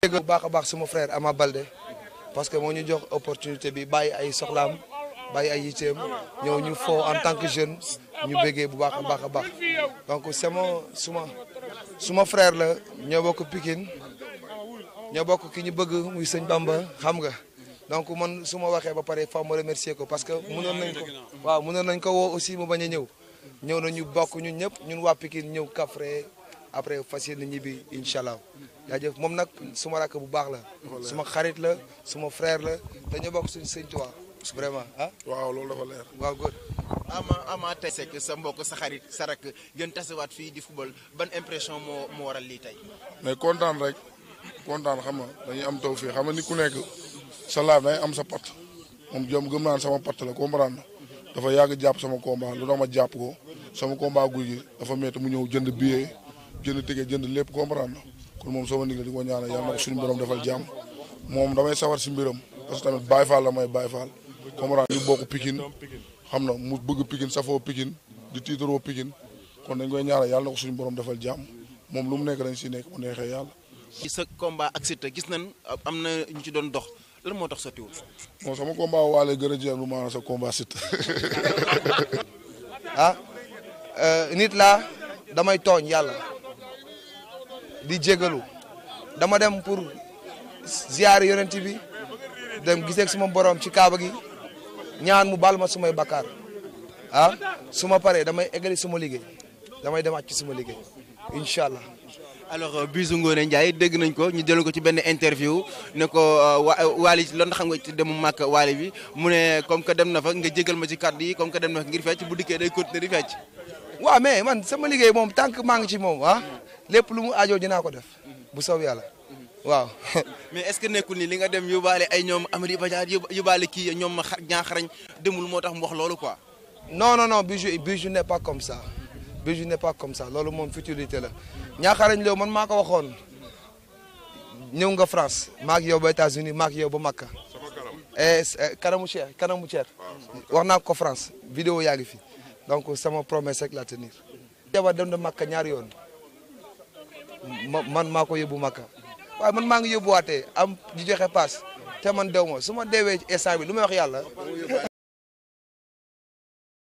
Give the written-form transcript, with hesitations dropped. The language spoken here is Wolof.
dégg bu baax a baax suma frère Ama Baldé parce que moo ñu jox opportunité bi bàyyi ay soxlaam bàyyi ay yitteem ñëw ñu foo en tant que jeune ñu béggee bu baax a baax donc suma frère la ñoo bokk Pikine ñoo bokk ki ñu bëgg muy sëñ Bamba xam nga donc man su ma waxee ba pare fa ma remercier ko parce que mënoon nañ ko woo aussi mu bañ a ñëw nañu bokk ñun ñëpp ñun waa Pikine ñëw Kaffrine après fas yéene ñibbi incha allah jaajëf moom nag suma rakk bu baax la suma xarit la suma frère la dañoo bokk suñu sëñ Tuubaa vraiment ah. waaw loolu dafa leer. waaw góor. Ama tey Seck sa mbokk sa xarit sa rakk ngeen tasewaat fii di football ban impression moo waral lii tey. mais kontaan rek kontaan xam nga dañuy am taw fii xam nga ni ku nekk sa laaf day am sa pat moom jom gëm naan sama pat la comprendre na dafa yàgg jàpp sama combat lu tax ma jàpp ko sama combat guy gi dafa métti mu ñëw jënd billet jënd ticket jënd lépp comprendre na kon moom sama nit la di ko ñaanal yàlla na ko suñu borom defal jàmm moom damay sawar si mbiram parce que tamit Baye Fall la may Baye Fall comprendre ñu bokk Pikine xam na mu bëgg Pikine safoo Pikine di tiitaroo Pikine kon dañ koy ñaanal yàlla na ko suñu borom defal jàmm moom lu mu nekk dañ si nekk mu neexee yàlla. ci sa combat ak Siteu gis nañ am na ñu ci doon dox lan moo tax sottiwul. bon sama combat waale gën a jéem lu maanaam sa combat Siteu. Nit laa damay tooñ yàlla di jégalu dama dem pour ziar yonent bi dem gisee ak suma borom ci kaaba gi ñaan mu baal ma sumay bakkaar su ma paree damay eggali suma liggéey damay demaat ci suma liggéey incha allah. alors Bijou Ngoné Ndiaye dégg nañ ko ñu jël ko ci benn interview ne ko Wally loolu xam nga ci demu màkk Wally bi mu ne comme que dem na fa nga jégal ma ci kàddu yi comme que dem na fa ngir fecc bu dikkee day continuer di fecc. waaw mais man sama liggéey moom tant que maa ngi ci moom lépp lu mu aajoo dinaa ko def bu soob yàlla waaw. mais est-ce que nekkul ni li nga dem yóbbaale ay ñoom Amady Badiane yóbbaale kii ñoom ñaaxarañ demul moo tax mu wax loolu quoi. non Bijou n'est pas comme ça Bijou n'est pas comme ça loolu moom futilité la ñaaxarañ loo man maa ko waxoon ñëw nga France maak yow ba États-Unis maak yow ba Makka. kanamu Cheikh wax naa ko France vidéo yaa ngi fi donc sama promesse rek la tenir. jabar dem na Makka ñaari yoon man maa ko yóbbu Makka waaye man maa ngi yóbbuwaatee am di joxe paas te man dew ma su ma deewee ci instant bi lu may wax yàlla.